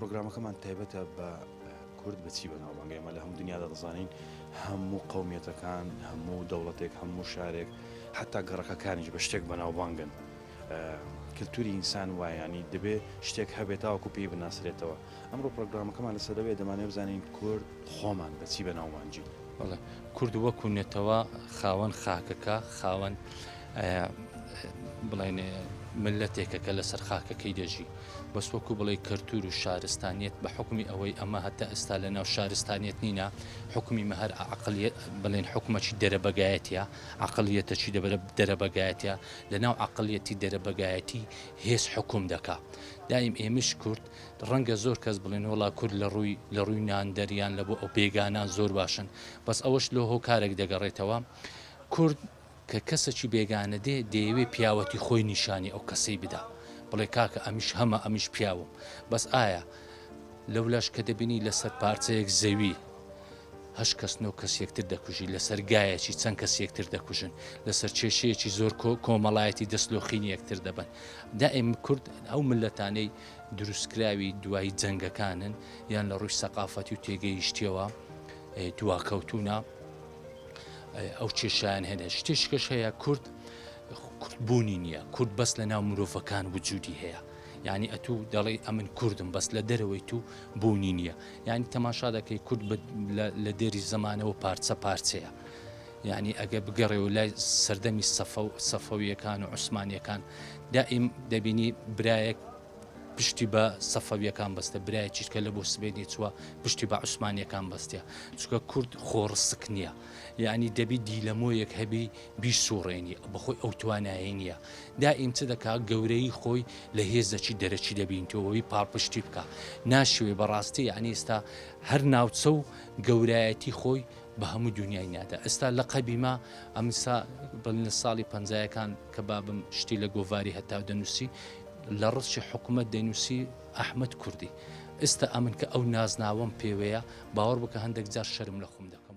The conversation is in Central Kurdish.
پرۆگرامەکەمان تایبەتە بە کورد بەچی بەناوبانگە ئێمە لە هەموو دنیادا دەزانین هەموو قومیەتەکان هەموو دەوڵەتێک هەموو شارێک حتا گەڕەکەکانیش بە شتێک بەناوبانگن کللتوری ئینسان وایانی دەبێ شتێک هەبێت تاوەکو پێی بناسرێتەوە ئەمڕۆ پرۆگرامەکەمان لەسەرەوەی دەمانێ بزانین کورد خۆمان بەچی بەناوبانگین بەڵێ کورد وەکو نەتەوە خاوەن خاکەکە خاوەن بڵێن ملەتێکە کە لەسەر خاکەکەی دەژی بەس وەکو بڵێ کەلتور و شارستانیت بە حکومی ئەوەی ئەمە هەتا ئێستا لە ناو شارستانیت نینە حکومی مەهر عقلیت بڵێن حکومەکی دەرەبەگایەتە عقلیەتەکی دەبەرە دەرەبەگایەتە لە ناو عقلیەتی دەرەبەگایەتی هێز حکوم دەکا دایم ئێمش کورد ڕەنگە زۆر کەس بڵێن وەڵا کورد لە ڕووی لە ڕووی نان دەریان لە بۆ ئەو بێگانان زۆر باشن بەس ئەوەش لۆ هۆکارێک دەگەڕێتەوە کورد کە کەسەکی بێگانە دێ دەیەوێ پیاوەتی خۆی نیشانی ئەو کەسەی بدا بڵێ کاکە ئەمیش هەمە ئەمیش پیاوم بەس ئایا لەولاش کە دەبینی لەسەر پارچەیەک زەوی هەشت کەس نۆ کەس یەکتر دەکوژی لەسەر گایەکی چەند کەس یەکتر دەکوژن لەسەر کێشەیەکی زۆر کۆمەڵایەتی دەست لۆخینی یەکتر دەبن دائیم کورد ئەو ملەتانەی دروستکراوی دوای جەنگەکانن یان لە ڕووی سەقافەتی و تێگەیشتیەوە دواکەوتونە ئەو کێشیان هەیە شتێشکەش هەیە کورد کورد بوونی نییە کورد بەس لە ناو مرۆڤەکان وجودی هەیە یعنی ئەتوو دەڵێ ئەمن کوردم بەس لە دەرەوەی تو بوونی نییە یعنی تەماشا دەکەی کورد لە دێری زەمانەوە پارچە پارچەیە یعنی ئەگە بگەڕێەوە لای سەردەمی سەفەویەکان و عوسمانیەکان دائیم دەبینی برایەک پشتی بە سەفەویەکان بەستە برایەکیش کە لە بۆ سبێنی چووە پشتی بە عوسمانیەکان بەستە چونکە کورد خۆڕسک نییە یعنی دەبی دیلەمۆیەک هەبی بیسوڕێنی بەخۆی ئەو توانایەی نییە دائیم چ دەکا گەورەی خۆی لە هێزەکی دەرەکی دەبینتەوەی پاڵپشتی بکە ناشوێ بەڕاستی یعنی ئێستا هەر ناوچە و گەورایەتی خۆی بە هەموو دنیای نادا ئێستا لە قەبیمە ئەمسا بڵین لە ساڵی پەنجایەکان کە بابم شتی لە گۆڤاری هەتاو دەنووسی لە ڕچی حکوومەت دەنووسی ئەحمد کوردی ئێستا ئەمن کە ئەو نازناوەم پێوەیە باوەڕ بکە هەندێک جار شەرم لە خۆم دەکەم.